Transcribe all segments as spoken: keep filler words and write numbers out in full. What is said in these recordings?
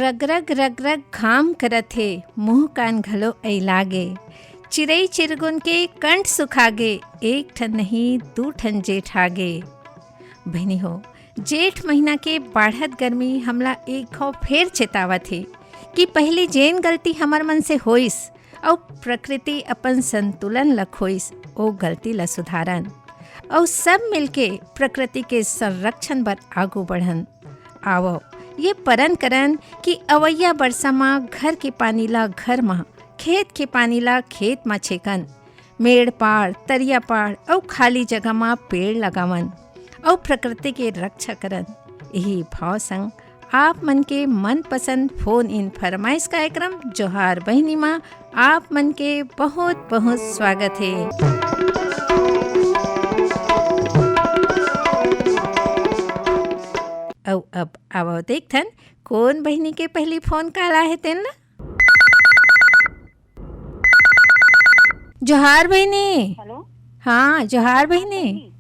रग रग रग रग घाम करत हे, मुंह कान घलो अइला गे। चिरई चिरगुन के कंठ सुखा गे, एक ठन नहीं दू ठन जेठ आ गे। बहिनी हो, जेठ महीना के बाढ़त गर्मी हमला एक घाव फेर चेतावत हे कि पहिली जेन गलती हमर मन से होइस, अउ प्रकृति अपन संतुलन ल खोइस, ओ गलती ल सुधारन, अउ सब मिलके प्रकृति के संरक्षण बर आगू बढ़न। आवव, ये परन करन कि अवइया बरसा म घर के पानी ल घर म, खेत के पानी ल खेत म छेकन, मेड़ पाड़, तरिया पाड़ अउ खाली जगह म पेड़ लगावन अउ प्रकृति के रक्षा करन। यही भाव संग आप मन के मनपसंद फोन इन फरमाइश कार्यक्रम जोहार बहिनी म आप मन के बहुत बहुत स्वागत हे। अउ अब आवव देखथन कोन बहिनी के पहली फोन काल आहे तेन ला। जोहार बहिनी। हेलो। हाँ, जोहार बहिनी।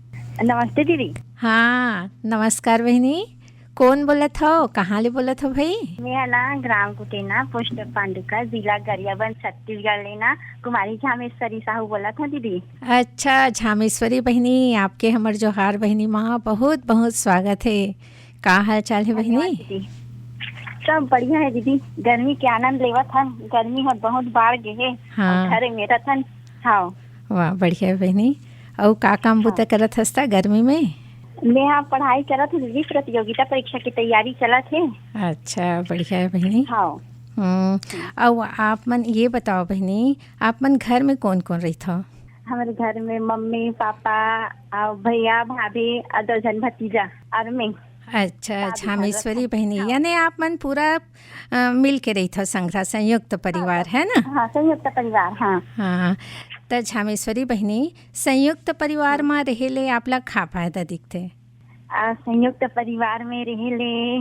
नमस्ते दीदी। हाँ, नमस्कार बहिनी। कोन बोलत हो, कहाँ ले बोलत हो भाई? मैं ह ना ग्राम कुटेना, पोस्ट पांडुका, जिला गरियाबंद, छत्तीसगढ़ ले ना कुमारी झामेश्वरी साहू बोलत हो दीदी। अच्छा झामेश्वरी बहिनी, आपके हमर जोहार बहिनी माँ बहुत बहुत स्वागत है। का हाल चाल है बहिनी? धन्यवाद दीदी। सब बढ़िया है दीदी, गर्मी के आनंद लेवत हन, गर्मी ह बहुत बाढ़ गे हे। हाँ। अउ घरे में रथन। हाँ। वाह, बढ़िया है बहिनी। अउ का काम बुता हाँ। करत हस ता गर्मी में? मैं हाँ पढ़ाई करत हूँ दीदी, प्रतियोगिता परीक्षा की तैयारी चलत है। अच्छा, बढ़िया है बहिनी। हाँ। हम्म, अउ आप मन ये बताओ बहिनी, आप मन घर में कौन कौन रहिथो? हमारे घर में मम्मी, पापा, अउ भैया, भाभी, अउ दो झन भतीजा, अउ मैं। अच्छा, शादी झामेश्वरी भगत। बहिनी, हाँ। यानी आप मन पूरा, अ, मिल के रहिथो संघरा, संयुक्त परिवार, हाँ, है ना? हाँ, संयुक्त परिवार, हाँ। हाँ, त झामेश्वरी बहिनी, संयुक्त परिवार हाँ। म रहे ले आप ला का फायदा दिखथे? अ, संयुक्त परिवार में रहे ले,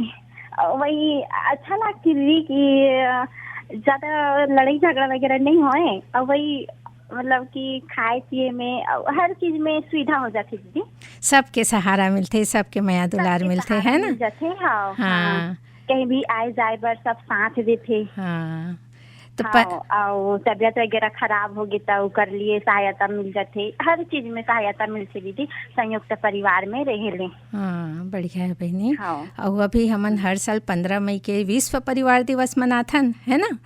अ, वही अच्छा लागथे दीदी कि, अ, ज्यादा लड़ाई झगड़ा वगैरह नहीं होए, अउ वही मतलब कि खाए पिए में, अउ हर चीज में सुविधा हो जाथे दीदी। सबके सहारा मिलथे, सबके मया दुलार सबके मिलथे, सहारा है ना? मिल जाथे, हाँ, हाँ। हाँ। कहीं भी आए जाए बर सब साथ देथे। हाँ। तो प- हाँ, अउ तबियत वगैरह खराब होगे त ओकर लिए सहायता मिल जाथे, हर चीज में सहायता मिलथे दीदी, संयुक्त परिवार में रहे ले। हाँ, बढ़िया है बहिनी। हाँ। अउ अभी हमन हर साल पंद्रह मई के विश्व परिवार दिवस मनाथन, है ना?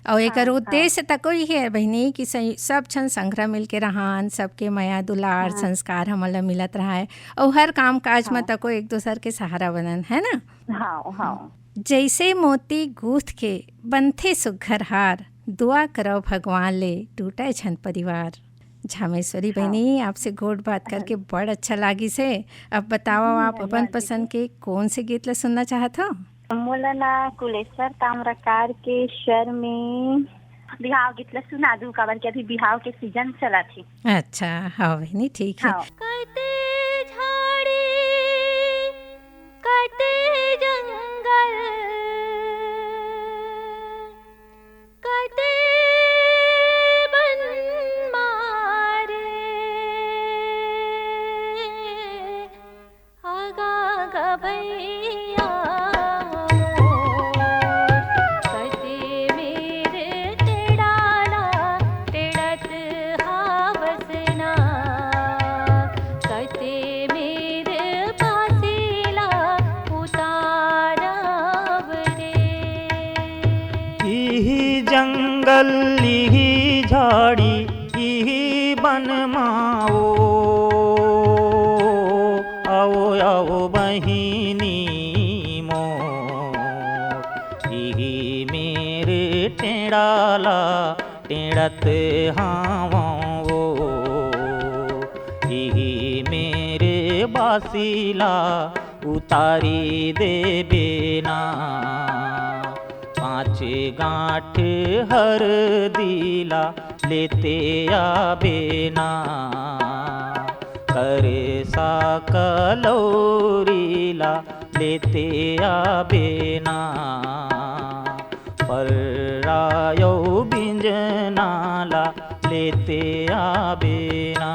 अउ एकर हाँ, उद्देश्य हाँ। तको ही है बहिनी कि सं-, सब झन संघरा मिल के रहन, सबके मया दुलार, हाँ। संस्कार हमन ला मिलत रहय, अउ हर काम काज म हाँ। तको एक दूसर के सहारा बनन, है ना? हाँ, हाँ। जैसे मोती गूंथ के बनथे सुघ्घर हार, दुआ करव भगवान ले टूटय झन परिवार। झामेश्वरी हाँ। बहिनी, आपसे गोठ बात हाँ। करके बड़ अच्छा लागिस हे। अब बताओ, हम्म, आप अपन धन्यवाद पसंद दीदी। के कौन से गीत ला सुनना चाहत हो? मोला ना कुलेश्वर ताम्रकार के स्वर में बिहाव गीत ला सुना दू, काबर कि अभी बिहाव के सीजन चलत हे। अच्छा, हाँ बहिनी, ठीक है। हाँ। कते झाड़ी, कते जंगल, कते बन मारे, आगा गबैया मोर, कते मेर टेड़ाला टेड़त हावस ना, कते मेर बासीला उतारब रे। इही जंगल, इही झाड़ी, इही बन मा ओ, आओ, आओ बहिनी मोर, इही मेर टेड़ाला टेड़त हावं ओ, इही मेर बासीला उतारी देबे ना। पाँच गांठ हरदी ला लेते आबे ना, करेसा कलौरी ला लेते आबे ना, पर्रा अउ बिंजना ला लेते आबे ना।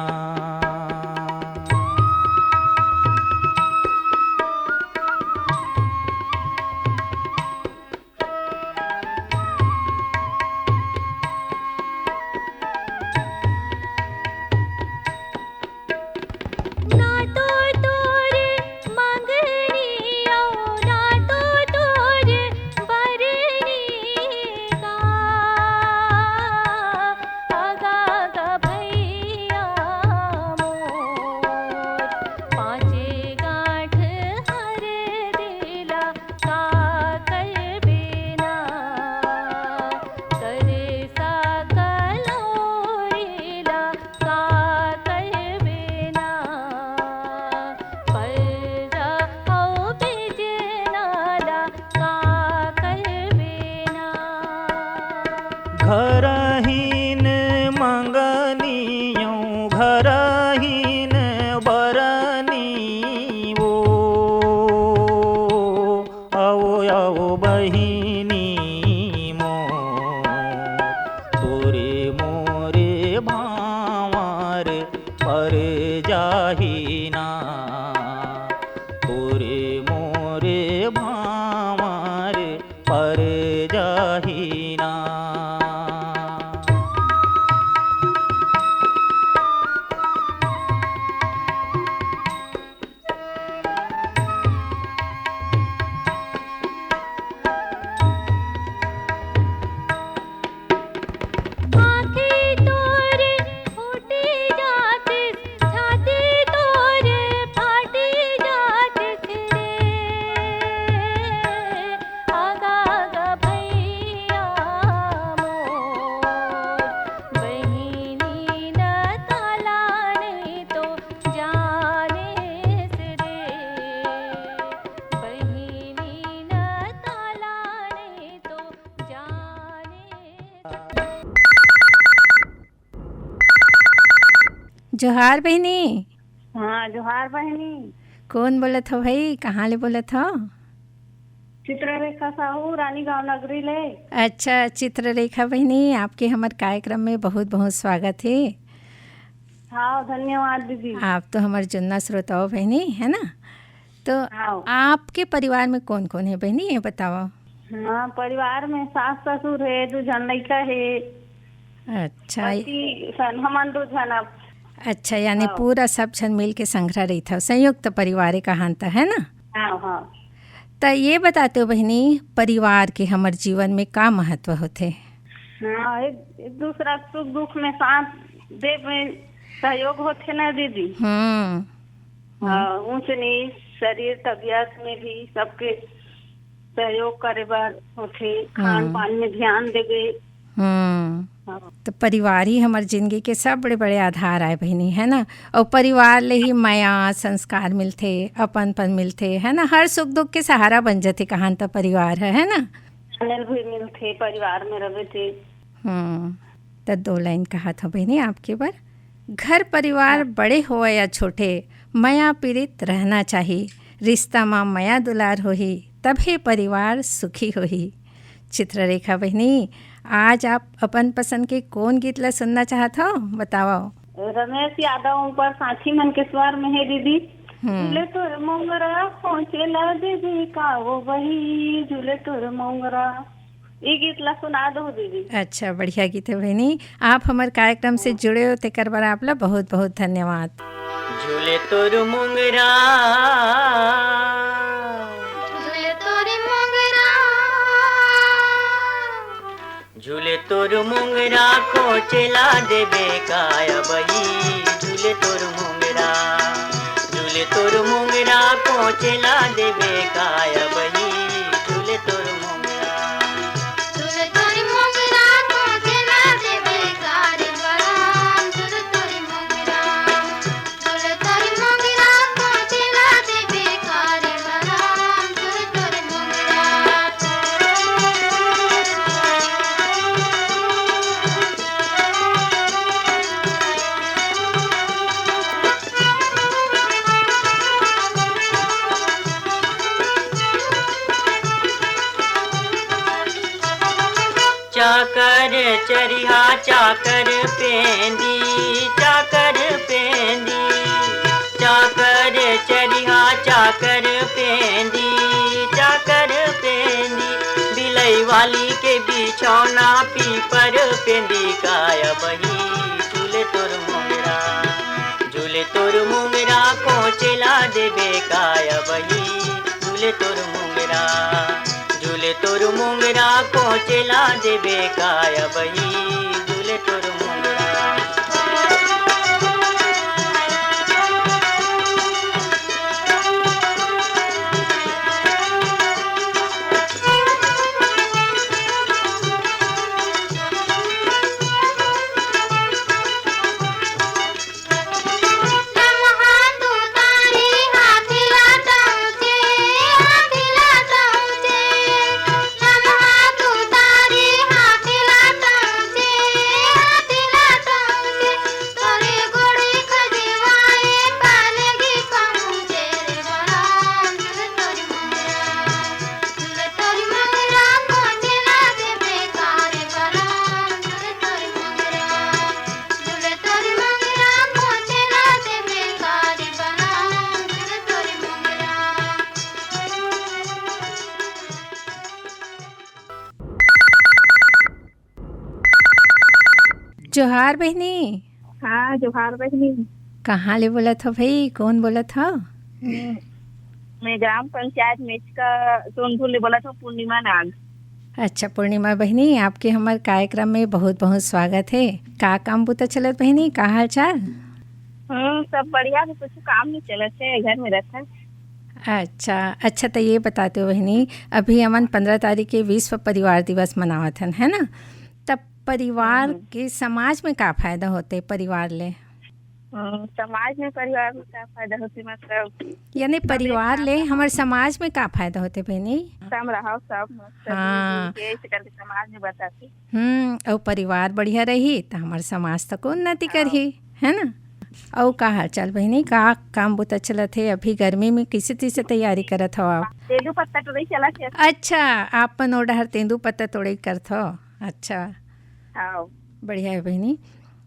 भांवर पर जाही ना। आँखी तोर फूटी जातिस, छाती तोर फाटी जातिस रे। आगा गा भैया मोर, बहिनी न ताला नहीं तो जाने से रे। बहिनी न ताला नहीं तो जाने। जोहार बहिनी। हाँ, जोहार बहिनी। कौन बोलत हो भाई, कहाँ ले बोलत हो? चित्ररेखा साहू, रानीगांव नगरी ले। अच्छा चित्ररेखा बहिनी, आपके हमर कार्यक्रम में बहुत बहुत स्वागत है। हाँ, धन्यवाद दीदी। आप तो हमर जुन्ना श्रोता हो बहिनी, है ना? तो हाँ। आपके परिवार में कौन कौन है बहिनी, ये बताओ। हाँ, परिवार में सास ससुर है, दू झन लइका है। अच्छा। पति सन, हमन दू झन अब। अच्छा, यानी हाँ। पूरा सब झन मिल के संघरा रहिथव, संयुक्त परिवार कहान त, है ना? हाँ, हाँ। त ये बताते हो बहिनी, परिवार के हमर जीवन में का महत्व होथे? हाँ, एक, एक दूसरा सुख दुख में साथ दे में सहयोग होथे ना दीदी। हम्म। हाँ, ऊंच नीच, शरीर, तबीयत में भी सबके सहयोग करे बर होथे, खान हम्म। पान में ध्यान देवे। हम्म। हाँ। तो परिवार ही हमर जिंदगी के सबले बड़े आधार आय बहिनी, है ना? और परिवार ले ही मया, संस्कार मिलथे, अपनपन मिलथे, है ना? हर सुख दुख के सहारा बन जथे कहान त परिवार है, है ना? चैनल भी मिलथे परिवार में रहे थे। हम्म। त दो लाइन कहा था बहिनी आपके बर, घर परिवार हाँ। बड़े होवय या छोटे, मया पीरित रहना चाही। रिश्ता मा मया दुलार होही, तभे परिवार सुखी होही। चित्ररेखा बहिनी, आज आप अपन पसंद के कौन गीत ला सुनना चाहत हो, बताओ। रमेश यादव ऊपर साथी मन के स्वर में है दीदी। हम्म। झूले तोर मोंगरा खोंचे ला देबे का वो बही, झूले तोर मोंगरा। ये गीत ला सुना दो दीदी। अच्छा, बढ़िया गीत है बहिनी। आप हमर कार्यक्रम से जुड़े हो, तेकर बर आप ला बहुत बहुत धन्यवाद। झूले तोर मोंगरा, झूले तोर मोंगरा, झूले तोर मोंगरा खोंचे ला देबे का या बही, झूले तोर मोंगरा, झूले तोर मोंगरा खोंचे ला देबे का या बही, झूले तोर मोंगरा। झूले तोर मोंगरा खोंचे ला देबे का रे बलराम, झूले तोर मोंगरा। चाकर चरिहा चाकर पेंदी, चाकर पेंदी, चाकर चरिहा चाकर पेंदी, चाकर पेंदी। बिलई वाली के बिछौना पीपर पेंदी, का या बही झूले तोर मोंगरा, झूले तोर मोंगरा खोंचे ला देबे का या बही, झूले तोर मोंगरा। झूले तोर मोंगरा खोंचे ला देबे का या बही, झूले तोर मोंगरा। जोहार बहिनी। हाँ, जोहार बहिनी। कहाँ ले बोलत हो भाई, कौन बोलत हो? हम्म, मैं ग्राम पंचायत मेचका सोनपुर ले बोलत हूँ, पूर्णिमा नाग। अच्छा पूर्णिमा बहिनी, आपके हमर कार्यक्रम में बहुत बहुत स्वागत है। का काम बुता चलत बहिनी, का हाल चाल? हम्म, सब बढ़िया है, कुछ काम नहीं चलत है, घर में रहता है। अच्छा अच्छा, तो ये बताते हो बहिनी, अभी हमन पंद्रह तारीख के विश्व परिवार दिवस मनावत हन, है ना? तब परिवार हम्म। के समाज में का फायदा होते परिवार ले? हम्म, समाज में परिवार में का फायदा होते, मतलब यानी सब एक परिवार साथ ले रहो। हमर समाज में का फायदा होते बहिनी? सब रहो, सब मस्त हाँ। मिलजुल के ऐसे करके समाज में बताते। हम्म, अउ परिवार बढ़िया रही त हमर समाज तक उन्नति हाँ। करही, है ना? अउ का हाल चाल बहिनी, का काम बुता चलत हे? अभी गर्मी में किसे तिसे तैयारी करत हव आप? तेंदू पत्ता टोड़े चलत हे। अच्छा, आप मन ओ डहर तेंदू पत्ता तोड़े करत हव। अच्छा। हाँ। बढ़िया है बहिनी।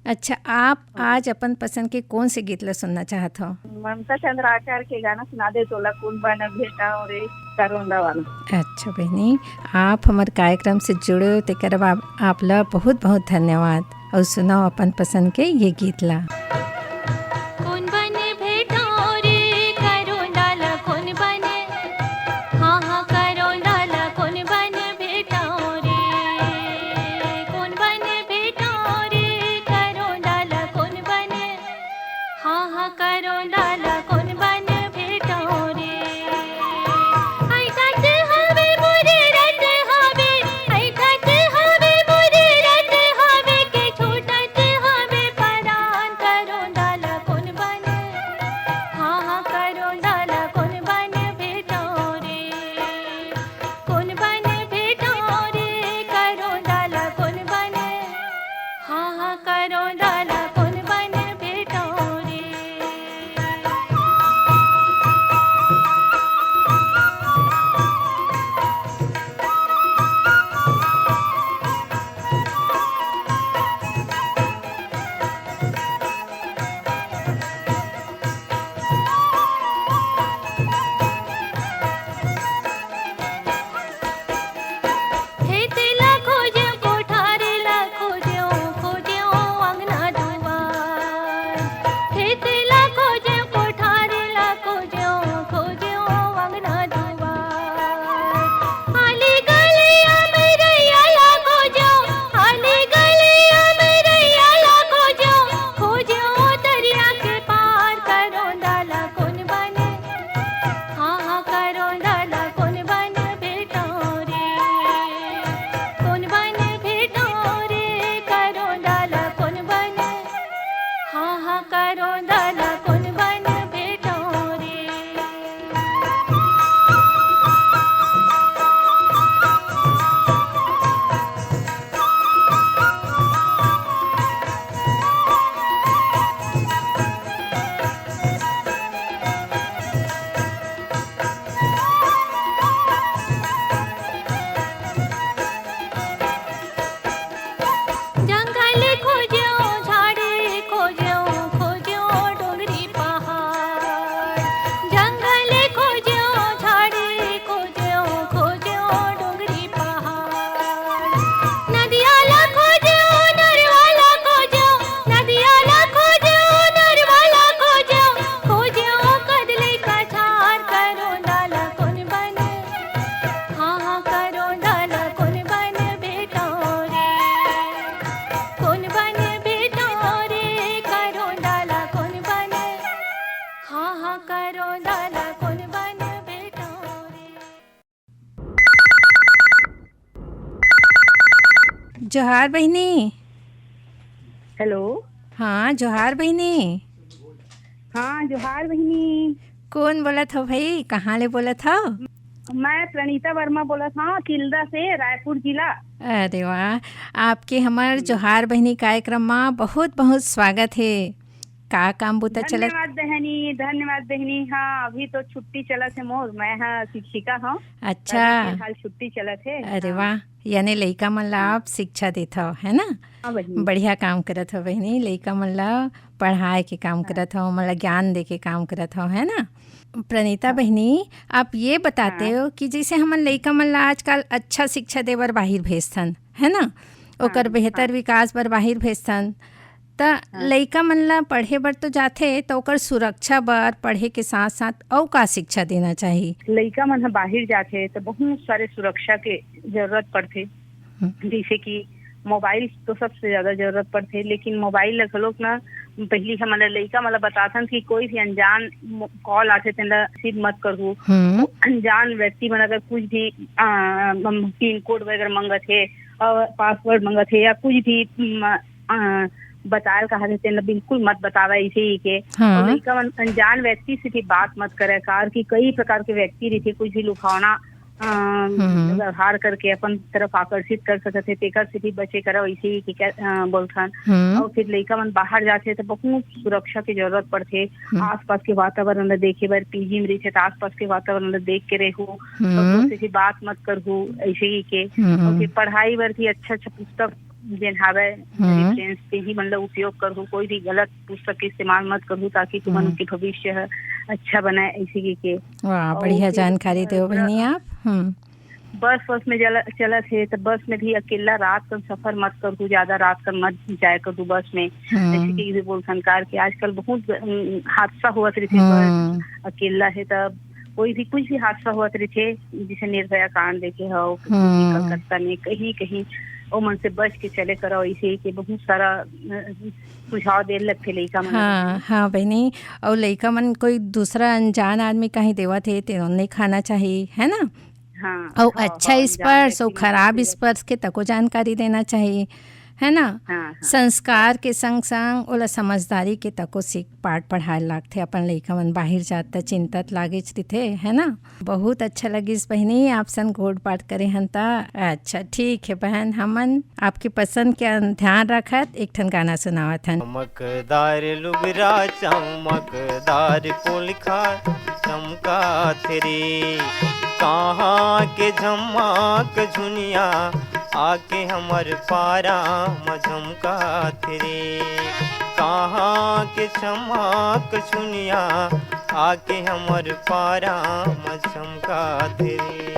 अच्छा, आप हाँ। आज अपन पसंद के कौन से गीत ला सुनना चाहत हो? ममता चंद्राकर के गाना सुना दे, तोला कुन बन भेटाओ रे, करोंदा वाला। अच्छा बहिनी, आप हमर कार्यक्रम से जुड़े हो, तेकर बा-, आप ला बहुत बहुत धन्यवाद। अउ सुनाओ अपन पसंद के ये गीत ला। कोन बन भेटाओ रे, करोंदा ला कोन बन, हाँ, हाँ, करोंदा ला कोन बन भेटाओ रे, कोन बन भेटाओ रे, करोंदा ला कोन बन, हाँ, हाँ, करोंदा ला कोन बन भेटाओ रे। ऐठत हवे मोरे रत हवे, ऐठत हवे मोरे रत हवे, के छूटत हवे परान, करोंदा ला कोन बन, हाँ, हाँ, करोंदा ला कोन बन भेटाओ रे। कोन बन भेटाओ रे, करोंदा ला कोन बन, हाँ, हाँ, करोंदा ला कोन बन भेटाओ रे। खेत ला खोजेंव, कोठारी ला खोजेंव, खोजेंव अंगना दुआर। खेत ला खोजेंव, कोठारी ला खोजेंव, खोजेंव अंगना दुआर। आली गलिया में रैया ला खोजेंव, आली गलिया में रैया ला खोजेंव, खोजेंव तरिया के पार, करोंदा ला कोन बन, हाँ, हाँ, करोंदा ला कोन बन भेटाओ रे, कोन बन भेटाओ रे, करोंदा ला कोन बन, हाँ, हाँ, करोंदा ला कोन बन भेटाओ रे। जंगल खोजेंव, झाड़ी खोजेंव, खोजेंव डोंगरी पहाड़। जंगल खोजेंव, झाड़ी खोजेंव, खोजेंव डोंगरी पहाड़। नदिया ला खोजेंव, नरवा ला खोजेंव, नदिया ला खोजेंव, नरवा ला खोजेंव, खोजेंव कदले कछार, करोंदा ला कोन बन, हाँ, हाँ, करोंदा ला कोन बन भेटाओ रे, कोन बन भेटाओ रे, करोंदा ला कोन बन, हाँ, हाँ, करोंदा ला कोन बन भेटाओ रे। जोहार बहिनी। हेलो। हाँ, जोहार बहिनी। हाँ, जोहार बहिनी। कौन बोलत हो भाई, कहाँ ले बोलत हो? मैं प्रणीता वर्मा बोलत हूँ, तिल्दा से, रायपुर जिला। अरे वाह, आपके हमर जोहार बहिनी कार्यक्रम मा बहुत बहुत स्वागत है। का काम बुता चलत? धन्यवाद बहनी, धन्यवाद बहनी। हाँ, अभी तो छुट्टी चलत है मोर, मैं हाँ शिक्षिका हूँ। अच्छा। अभी फिलहाल छुट्टी चलत है। अरे हाँ। वाह, यानी लइका मन ला आप शिक्षा देत हव, है ना? हाँ बहिनी। बढ़िया काम करत हव बहिनी, लइका मन ला पढ़ाए के काम हाँ। करत हव, ओमन ला ज्ञान दे के काम करत हव, है ना? प्रणीता हाँ। बहिनी, आप ये बताते हाँ। हो कि जैसे हमन लइका मन ला आजकल अच्छा शिक्षा देबर बाहिर भेजथन, है ना? ओकर हाँ, बेहतर हाँ। विकास बर बाहिर भेजथन। त हाँ। लइका मन ला पढ़े बर तो जाथे, त ओकर सुरक्षा बर, पढ़े के साथ-साथ अउ का शिक्षा देना चाही? लइका मन ह बाहिर जाथे, त बहुत सारे सुरक्षा के जरूरत पड़थे। हम्म। जइसे कि मोबाइल तो सबसे ज्यादा जरूरत पड़थे, लेकिन मोबाइल ल घलोक ना, पहिली हमन ल लइका मन ल बताथन कि कोई भी अनजान मो-, कॉल आथे, तेन ल रिसीव मत करहू। हम्म। अनजान व्यक्ति मन अगर कुछ भी, आ, पिन कोड वगैरह मंगत हे और पासवर्ड मंगत हे या कुछ भी, म, आ, बताए ल कहा थे, तेन ल बिल्कुल मत बतावे, ऐसे ही के। हाँ। और लइका मन अनजान व्यक्ति से भी बात मत करे, कार कि कई प्रकार के व्यक्ति रहिथे, कुछ भी लुभावना, अ, हम्म। व्यवहार करके अपन तरफ आकर्षित कर सकत हे, तेकर से भी बचे करा, ऐसे ही के क्या, अ, बोलथन। हम्म। और फिर लइका मन बाहर जाथे, तो बहुत सुरक्षा के जरूरत पड़थे। हम्म। आसपास के वातावरण ल देखे बर, पीजी में रहिथे, तो आसपास के वातावरण ल देख के रहू, हम्म। सबको से भी बात मत करहू, ऐसे ही के। हम्म। और फिर पढ़ाई बर भी अच्छा अच्छा पुस्तक जेन हावय, हम्म। रेफरेंस के ही, मतलब, उपयोग करहू, कोई भी गलत पुस्तक के इस्तेमाल मत करहू, ताकि तुमन हम्म। के भविष्य ह अच्छा बनय, ऐसे ही के। वाह, और बढ़िया फिर, जानकारी अ, देव पूरा बहिनी आप। हम्म। बस, बस में जला-, चलत हे, त बस में भी अकेला रात कन सफर मत करहू, ज्यादा रात कन मत जाय करहू बस में। हम्म। जैसे कि ये बोल संकार के आजकल बहुत, अम, हादसा होवत रहिथे, हम्म। बस अकेला हे, तब कोई भी कुछ भी हादसा होवत रहिथे, जैसे निर्भया कांड देखे हो, हम्म। कलकत्ता में कहीं, कहीं, ओ मन से बच के चले करो, ऐसे ही के बहुत सारा, अ, सुझाव दे लगथे लइका मन हाँ, ला। हाँ बहिनी, अउ लइका मन कोई दूसरा अनजान आदमी कहीं देवत हे, तेनो नहीं खाना चाहिए, है ना? हाँ, अउ हाँ, अच्छा हाँ, स्पर्श अउ खराब स्पर्श के तको जानकारी देना चाहिए, है ना? हाँ, हाँ। संस्कार के संग संग ओला समझदारी के तको सीख पाठ पढ़ाए लागथे। अपन लइका मन बाहिर जात त चिंता त लागेच रहिथे, है ना? बहुत अच्छा लगिस बहिनी, आप सन गोठ बात करे हन त। अच्छा, ठीक है बहन, हमन आपके पसंद के ध्यान रखत एक ठन गाना सुनावत हन। चमकदार लुगरा, चमकदार पोलखा, चमकात रे। कहाँ के झमक झुनिया, आके हमर पारा म झमकात रे। कहाँ के झमक झुनिया, आके हमर पारा म झमकात रे।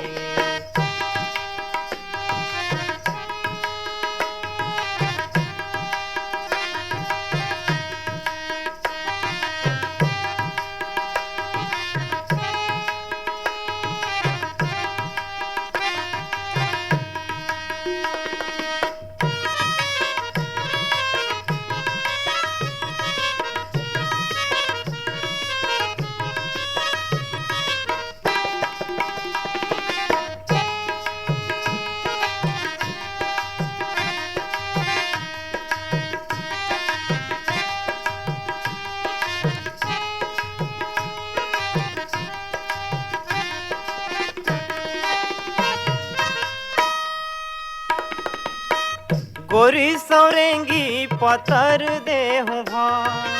गोरी सौरेंगी पतर देहु भार,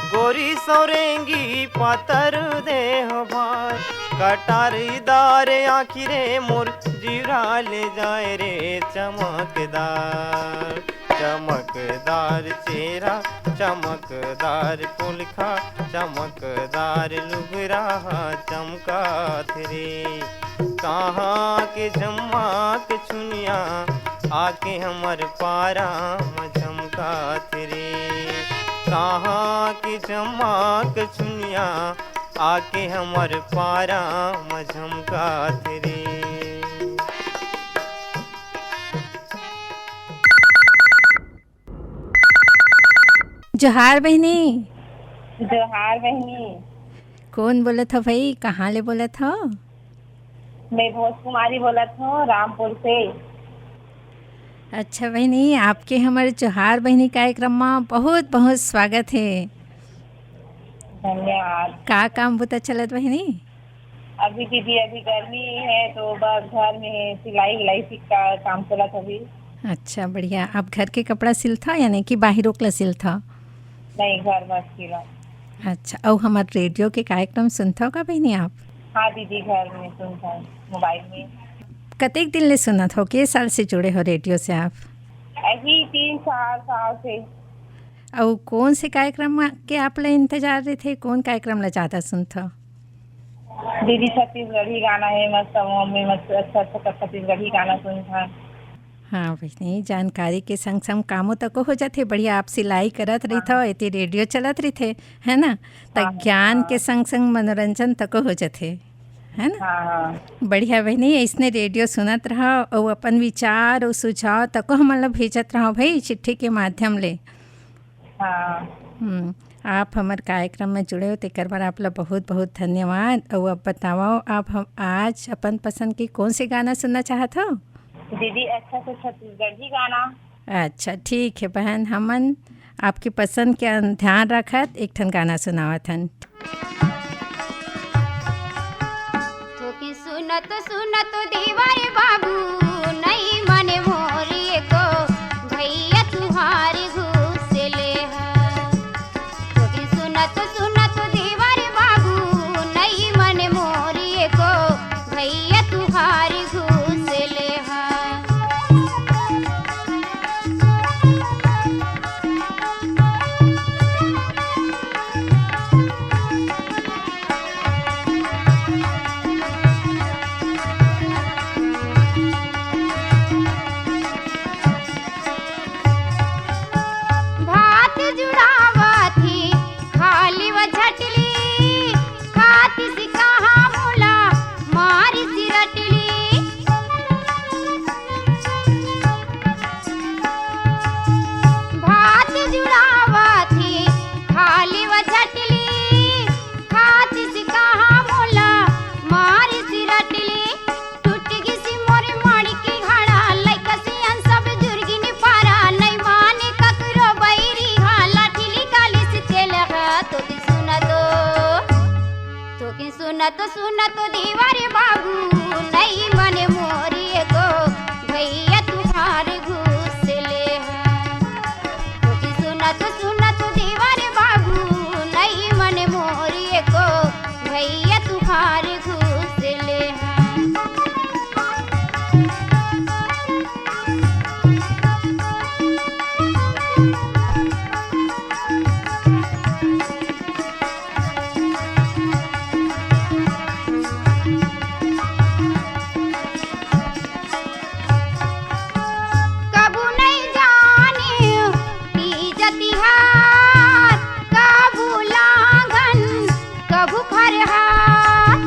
गोरी सौरेंगी पतर देहु भार, कटारीदार आँखी रे मोर जीवरा ले जाए रे चमकदार। चमकदार चेहरा, चमकदार पुलखा, चमकदार लुगरा चमकात रे। कहाँ के झमक झुनिया आके हमर पारा म झमकात रे। कहाँ के झमक झुनिया आके हमर पारा म झमकात रे। जोहार बहिनी। जोहार बहिनी। कौन बोलत हो भाई, कहाँ ले बोलत हो? मैं भोज कुमारी बोलत हूँ, रामपुर से। अच्छा बहिनी, आपके हमर जोहार बहिनी कार्यक्रम में बहुत बहुत स्वागत है। धन्यवाद। का काम बुता चलत बहिनी? अभी दीदी, अभी गर्मी है तो बस घर में सिलाई विलाई सीख का काम चलत अभी। अच्छा, बढ़िया। आप घर के कपड़ा सिलथा यानी कि बाहिर ओकला सिलथा? नहीं, घर बस सिला। अच्छा, अउ हमार रेडियो के कार्यक्रम सुनथव का बहिनी आप? हाँ दीदी, घर में सुनथव, मोबाइल में। कतेक दिन ले सुनत हो, के साल से जुड़े हो रेडियो से आप? अभी तीन चार साल से। अउ कौन से कार्यक्रम के आप ला इंतजार रहिथे, कौन कार्यक्रम ला ज्यादा सुनथव? दीदी, छत्तीसगढ़ी गाना है, मस्त, वो में मस्त, अच्छा अच्छा छत्तीसगढ़ी गाना सुनथन। हाँ बहिनी, जानकारी के संग संग कामो तको हो जाथे। बढ़िया, आप सिलाई करत रहिथव, एती रेडियो चलत रहिथे, है ना? त हाँ, ज्ञान के हाँ। संग संग मनोरंजन तको हो जाथे, है ना? हाँ, हाँ। बढ़िया बहिनी, अइसने रेडियो सुनत रहव अउ अपन विचार अउ सुझाव तको हमन ला भेजत रहव भाई, चिट्ठी के माध्यम ले। हाँ। हम्म, आप हमर कार्यक्रम में जुड़े हो, तेकर बर आप ला बहुत बहुत धन्यवाद। अउ अब बतावव, आप हम आज अपन पसंद के कौन से गाना सुनना चाहत हो? दीदी, अच्छा से छत्तीसगढ़ी गाना। अच्छा, ठीक है बहन, हमन आपके पसंद के ध्यान रखत एक ठन गाना सुनावत हन। थोकिन सुनत सुनत देवर बाबू, नई मन मोर एको भैया तुहार घूस ले हा। थोकिन सुनत सुनत देवर बाबू, नई मन मोर एको भैया तुहार घूस ले हा। भात जुड़ावत ही, खाली व झटली, खातिस कहाँ मोला मारिस रटली। भात जुड़ावत ही, खाली व झटली, खातिस कहाँ मोला मारिस रटली। टूट गिस मोर माड़ी के घड़ा, लइका सियान सब जुरगिन पारा, नइ माने ककरो बैरी हा, लाठी निकालिस तेल हा। थोकिन सुनत, थोकिन सुनत सुनत देवर बाबू, नइ मन मोर एको भैया तुहार घूस ले हा। थोकिन सुनत सुनत देवर बाबू, नइ मन मोर एको भैया तुहार घूस ले हा। कभू नइ जाने तीज तिहार, कभू लांघन, कभू फरहार।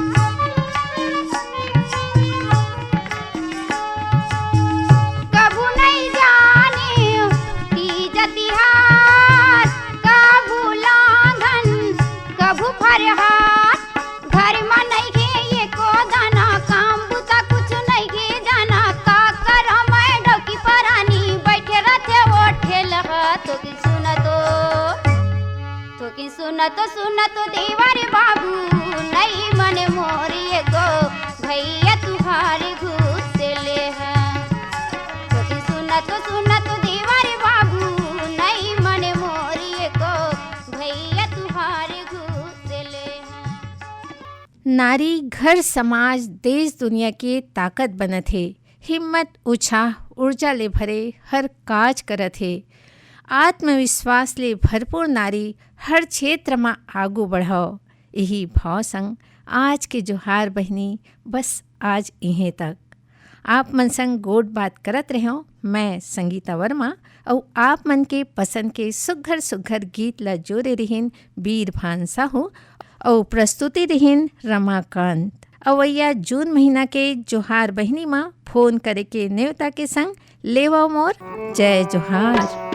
कभू नइ जाने तीज तिहार, कभू लांघन, कभू फरहार। घर म नइगे एको दाना, काम बुता कुछु नइगे जाना, का करँव मैं डौकी परानी, बइठे रथे ओ ठेलहा। थोकिन सुनत, थोकिन सुनत सुनत देवर बाबू, नइ मन मोर एको भैया तुहार घूस ले हा। थोकिन सुनत सुनत देवर बाबू, नइ मन मोर एको भैया तुहार घूस ले हा। नारी घर, समाज, देश, दुनिया के ताकत बनत हे। हिम्मत, उत्साह, ऊर्जा ले भरे हर काज करत हे। आत्मविश्वास ले भरपूर नारी हर क्षेत्र म आगू बढ़व। इही भाव संग आज के जोहार बहिनी, बस आज इहें तक। आप मन संग गोठ बात करत रहेंव मैं संगीता वर्मा, अउ आप मन के पसंद के सुघर सुघर गीत ला जोरे रिहिन बीर भान साहू, अउ प्रस्तुति रिहिन रमाकांत। अवइया जून महीना के जोहार बहिनी म फोन करे के नेवता के संग लेवव मोर जय जोहार।